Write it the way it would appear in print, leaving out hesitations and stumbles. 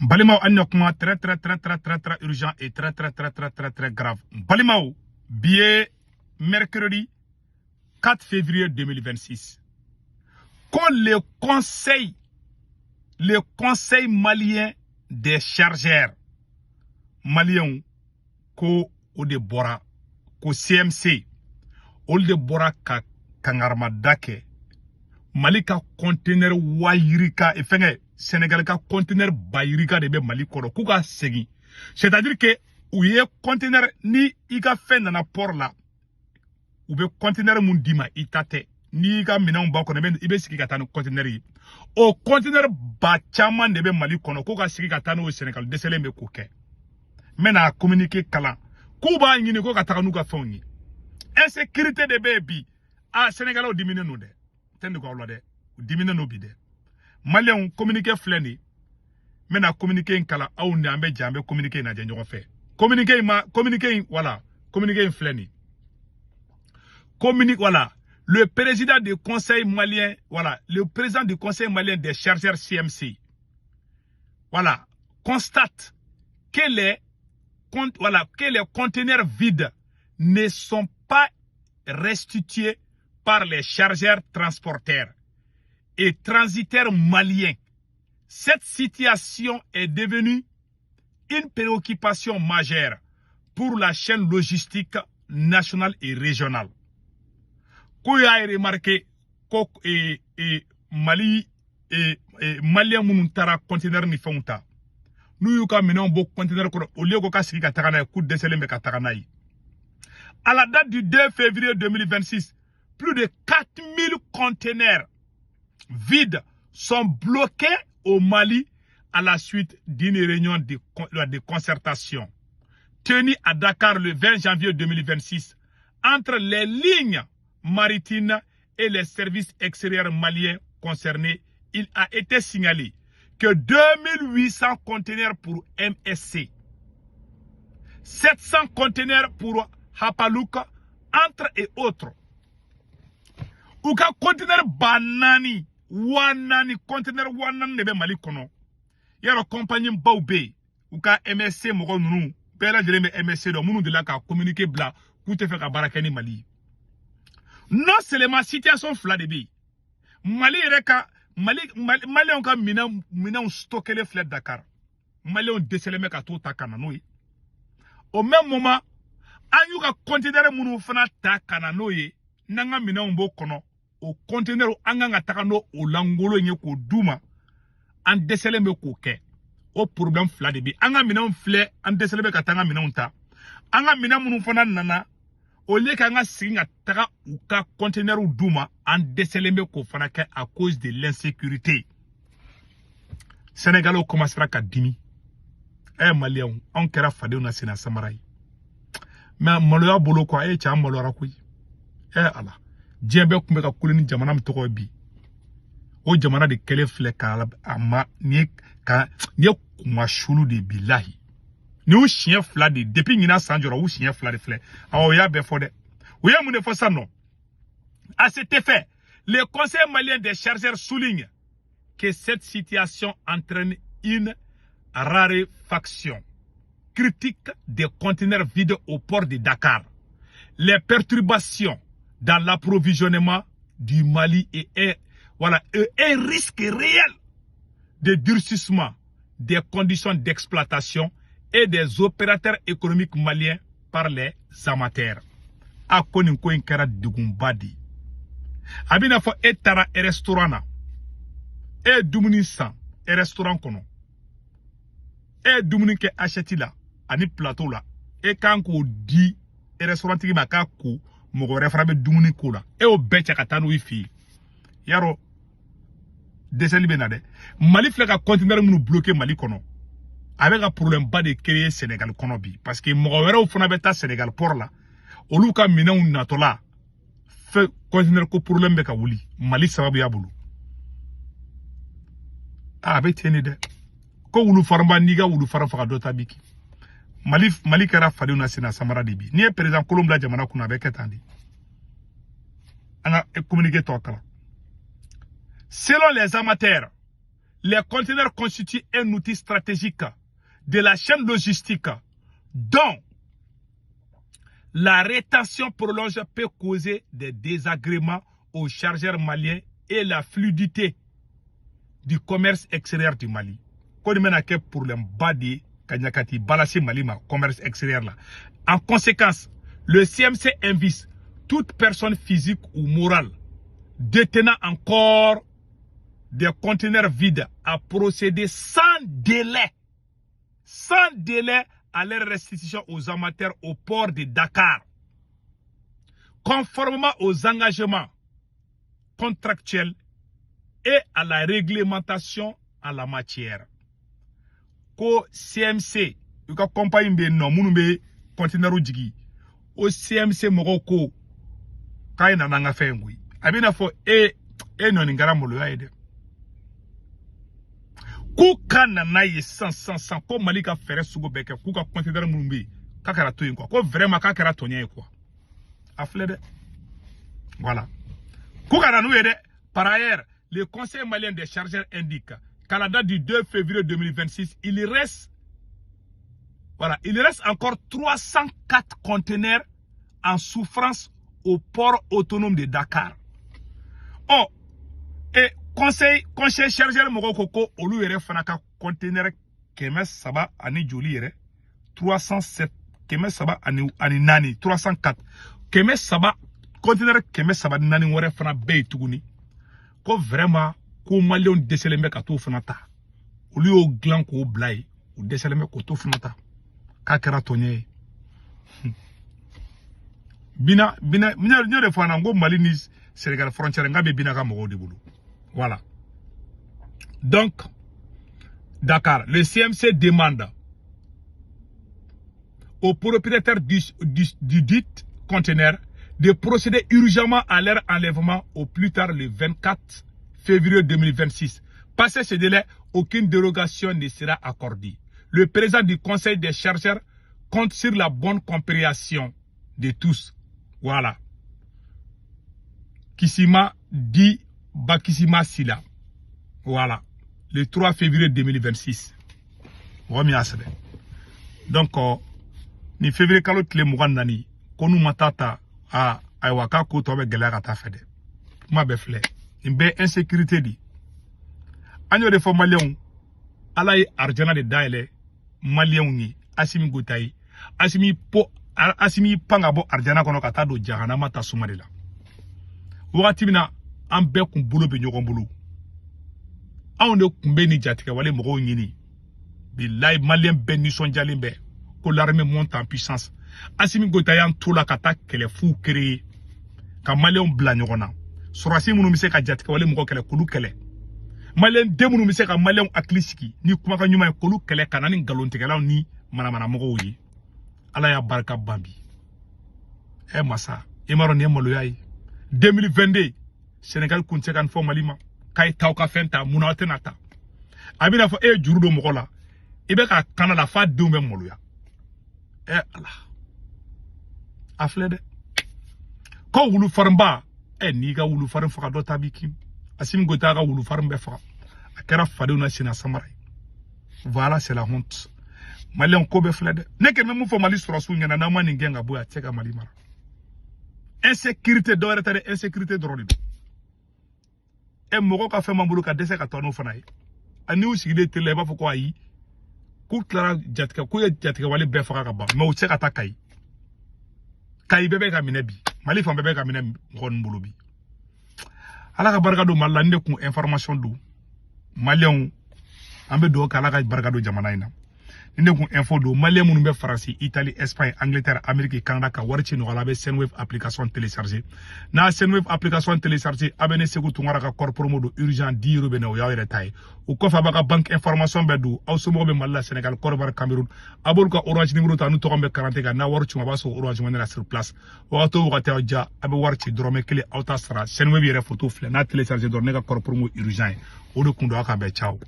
N balimaw, an na kuma très très très très très très urgent et très très très très très très grave. N balimaw, bi ye mercredi 4 février 2026, ko le conseil malien des chargeurs maliens, ko o de bɔra, ko CMC, olu de bɔra ka kangaramada kɛ Mali ka conteneur wayirika e fɛngɛ, Sénégal ka conteneur bayirika de bɛ Mali kɔnɔ, k'u ka segin. C'est à dire que u ye conteneur, ni i ka fɛn nana port la, u bɛ conteneur mun d'i ma, i ta tɛ. N'i ka minɛnw b'a kɔnɔ, i bɛ sigi ka taa ni conteneur ye. O conteneur ba caman de bɛ Mali kɔnɔ, k'u ka sigi ka taa n'o ye Sénégal. Dɛsɛlen bɛ k'o kɛ. N bɛna communiqué kalan, k'u b'a ɲini ko ka taga n'u ka fɛnw ye. Insécurité de bɛ yen bi. A Sénégalais diminen don dɛ, tɛ nin aw la dɛ, u diminen don bi dɛ. Maliyɛnw, communiqué filɛ nin ye. N bɛna communiqué in kalan, aw ni an bɛ jɛ, an bɛ communiqué in lajɛ ɲɔgɔn fɛ. Communiqué in ma, communiqué in, voilà, communiqué in filɛ nin ye. Communique, voilà, le président du conseil malien, voilà, le président du conseil malien des chargeurs CMC, voilà, constate voilà, que les conteneurs vides ne sont pas restitués par les chargeurs transporteurs et transitaires maliens. Cette situation est devenue une préoccupation majeure pour la chaîne logistique nationale et régionale. Ko y'a remarqué ko Mali malien minnu taara conteneur ni fɛnw ta, n'u y'u ka minɛnw bɔ conteneur kɔnɔ, au lieu ko ka sigi ka taga n'a ye, k'u dɛsɛlen bɛ ka taga n'a ye. À la date du 2 février 2026, plus de 4000 conteneurs vides sont bloqués au Mali à la suite d'une réunion de concertation tenue à Dakar le 20 janvier 2026 entre les lignes maritimes et les services extérieurs maliens concernés. Il a été signalé que 2800 conteneurs pour MSC, 700 conteneurs pour Hapaluk, entre et autres. U ka conteneur 4000, 4000 conteneur, 4000 de bɛ Mali kɔnɔ. Yarɔ, compagnie baw bɛ yen, u ka MSC mɔgɔ ninnu bɛɛ lajɛlen bɛ MSC dɔn, minnu delila ka communiqué bila k'u tɛ fɛ ka baara kɛ ni Mali ye. Non seulement, situation fila de bɛ yen. Mali yɛrɛ ka Mali, maliyɛnw ka minɛnw stockelen filɛ Dakar, maliyɛnw dɛsɛlen bɛ ka t'o ta ka na n'o ye. Au même moment, an y'u ka conteneur minnu fana ta ka na n'o ye, n'an ka minɛnw b'o kɔnɔ, o conteneur, an kan ka taga n'o o lankolon ye k'o d'u ma, an dɛsɛlen bɛ k'o kɛ. O problème fila de bɛ. An ka minɛnw filɛ, an dɛsɛlen bɛ ka taa an ka minɛnw ta. An ka minɛn minnu fana nana, au lieu k'an ka segin ka taga u ka conteneur d'u ma, an dɛsɛlen bɛ k'o fana kɛ à cause de l'insécurité. Sénégalais commencera ka dimi. Ɛ, maliyɛnw, anw kɛra fadenw na senna samara ye, mais maloya bolo quoi. E cɛ, an maloyara koyi. Ɛ Ala, diɲɛ bɛɛ tun bɛ ka kule ni jamana min tɔgɔ ye bi, o jamana de kɛlen filɛ ka a ma nin ye, ka nin ye kumasulu de. Bilahi, nin y'u siɲɛ fila de depuis ɲinan san jɔra, u siɲɛ fila de filɛ. Awɔ, o y'a bɛɛ fɔ dɛ. U ye mun de fɔ sisan nɔ? À cet effet, le conseil malien des chargeurs souligne que cette situation entraîne une raréfaction critique des conteneurs vides au port de Dakar, les perturbations dans l'approvisionnement du Mali et, voilà, et un risque réel de durcissement des conditions d'exploitation et des opérateurs économiques maliens par les amateurs. A ko nin ko in kɛra degunba de ye. A bɛna fɔ e taara restaurant na, e ye dumuni san restaurant kɔnɔ, e ye dumuni kɛ assiette la ani plateau la, e kan k'o di restaurant tigi ma k'a ko mɔgɔ wɛrɛ fana bɛ dumuni k'o la, e y'o bɛɛ cɛ ka taa n'o ye fɛ yen. Yarɔ, dɛsɛli bɛ na dɛ. Mali filɛ ka conteneur minnu bloqué Mali kɔnɔ, a bɛ ka problème ba de créer Sénégal kɔnɔ bi, parce que mɔgɔ wɛrɛw fana bɛ taa Sénégal port la, olu ka minɛnw natɔla fɛn, conteneur ko problème bɛ ka wuli Mali sababuya bolo. A bɛ ten de dɛ. Ko wulu farinba, n'i ka wulu fara faga, dɔ ta bi. Mali, Mali kɛra fadenw na senna samara de bi. N'i ye président kolon bila jamana kunna, a bɛ kɛ tan de. An ka communiqué tɔ kalan. Selon les amateurs, Les conteneurs constituent un outil stratégique de la chaîne logistique dont la rétention prolongée peut causer des désagréments aux chargeurs maliens et la fluidité du commerce extérieur du Mali. Ko nin bɛna kɛ problème ba de ye ka ɲakati balase Mali ma commerce extérieur la. En conséquence, le CMC invite toute personne physique ou morale détenant encore des conteneurs vides à procéder sans délai à leur restitution aux armateurs au port de Dakar, conformément aux engagements contractuels et à la réglementation en la matière. Ko CMC, u ka compagnie bɛ yen nɔ minnu bɛ conteneur jigi, o CMC mɔgɔw ko k'a ye nana an ka fɛn in koyi. A bɛ n'a fɔ e e nɔ nin kɛra maloya ye dɛ. K'u ka nana ye sisan sisan sisan ko Mali ka fɛɛrɛ sugu bɛɛ kɛ k'u ka conteneur minnu bɛ yen k'a kɛra to yen quoi, ko vraiment k'a kɛra tɔɲɛ ye quoi. A filɛ dɛ. Voilà. K'u ka na n'u ye dɛ. Par ailleurs, le Conseil malien des chargeurs indique qu'à la date du 2 février 2026, voilà, il reste encore 304 conteneurs en souffrance au port autonome de Dakar. Oh, et conseil chargeur mɔgɔw ko ko olu yɛrɛ fana ka conteneur kɛmɛ saba ani joli yɛrɛ, 307, 304, 304, 300 conteneur, 304 wɛrɛ fana bɛ yen tuguni, ko vraiment ko maliyɛnw dɛsɛlen bɛ ka t'o fana ta. Olu y'o dilan k'o bila yen, u dɛsɛlen bɛ k'o t'o fana ta, k'a kɛra tɔɲɛ ye. Bina bina n y'o de fɔ an na, n ko Mali ni Sénégal frontière n k'a bɛ Bina ka mɔgɔw de bolo. Voilà. Donc Dakar, le CMC demande au propriétaire du dit conteneur de procéder urgemment à leur enlèvement au plus tard le 24 février 2026. Passé ce délai, aucune dérogation ne sera accordée. Le président du conseil des chargeurs compte sur la bonne compréhension de tous. Voilà. Kissima dit Bakissima Sila. Voilà. Le 3 février 2026. Mɔgɔ min y'a sɛbɛn. Donc, ni février kalo tile 24, ko n'u ma taa ta, aa ayiwa, k'a ko tɔ bɛ gɛlɛya ka taa fɛ dɛ. Kuma bɛɛ filɛ. Nin bɛɛ insécurité de. An y'o de fɔ maliyɛnw. Ala ye arijana de dayɛlɛ maliyɛnw ye. Asimi Goyita ye. Asimi po Asimi pan ka bɔ arijana kɔnɔ ka taa don jahanama tasuma de la. Wagati min na an bɛɛ kun bolo bɛ ɲɔgɔn bolo, anw de kun bɛ nin jatigɛwale mɔgɔw ɲini. Bilayi, maliyɛn bɛɛ nisɔndiyalen bɛ ko l'armée monte en puissance. Asimi Goyita y'an to la ka taa kɛlɛ fu créer ka maliyɛnw bila ɲɔgɔn na. Sɔrɔdasi minnu bɛ se ka jatigɛwale mɔgɔ kɛlɛ, k'olu kɛlɛ. Maliyɛn den minnu bɛ se ka maliyɛnw hakili sigi ni kumakan ɲuman ye, k'olu kɛlɛ, ka na ni nkalontigɛlaw ni manamanamɔgɔw ye. Ala y'a barika ban bi. Ɛ masa, i m'a dɔn nin ye maloya ye. 2022, Sénégal kun tɛ se ka nin fɔ Mali ma k'a ye t'aw ka fɛn ta, munna aw tɛna ta? A bɛna fɔ e ye juru don mɔgɔ la, i bɛ ka kana la f'a denw bɛ maloya. Ɛ Ala, a filɛ dɛ, ko wulufarinba ɛ n'i ka wulufarin faga, dɔ ta b'i kin. Asimi Goyita ka wulufarin bɛɛ faga, a kɛra fadenw na senna samara ye. Voilà, c'est la honte. Maliyɛn ko bɛɛ filɛ dɛ. Ne kɛmɛ bɛ mun fɔ Mali sɔrɔsiw ɲɛna? N'aw ma nin gɛn ka bɔ yen, a tɛ se ka Mali mara. Insécurité, dɔ wɛrɛ tɛ dɛ, insécurité dɔrɔn de don. Ɛ mɔgɔ ka fɛn b'an bolo ka dɛsɛ ka taa n'o fana ye. Ani y'u sigilen teli la, i b'a fɔ ko ayi, k'u tilara jatigɛ, k'u ye jatigɛwale bɛɛ faga ka ban, mɛ u tɛ se ka taa Kayi. Kayi bɛɛ bɛ ka minɛ bi, Mali fan bɛɛ bɛ ka minɛ mɔgɔ ninnu bolo bi. Ala ka barika don Mali la. Nin de kun information don. Maliyɛnw, an bɛ dugawu kɛ, Ala ka barika don jamana in na. Nin de kun info don. Maliyɛn minnu bɛ Faransi, Italie, Espagne, Angleterre, Amérique, Canada, ka wari ci nɔgɔya la, a bɛ Sendwave application télécharger. N'a Sendwave application télécharger, a bɛ ne Segu Tunkara ka code promo don urgent 10 euros bɛ na, o y'aw yɛrɛ ta ye. O kɔfɛ, a b'a ka banque information bɛɛ don. Aw somɔgɔw bɛ Mali la, Sénégal, Côte d'Ivoire, Cameroun, a b'olu ka Orange numéro ta n'u tɔgɔ bɛ karante kan. N'a wari ci ma, a b'a sɔrɔ Orange Money la sur place. Wagati o wagati aw ja, a bɛ wari ci, dɔrɔmɛ 1 aw t'a sara. Sendwave yɛrɛ photo filɛ, n'a télécharger dɔrɔn, ne ka code promo urgent ye o de kun don. Aw k'an bɛn, ciao.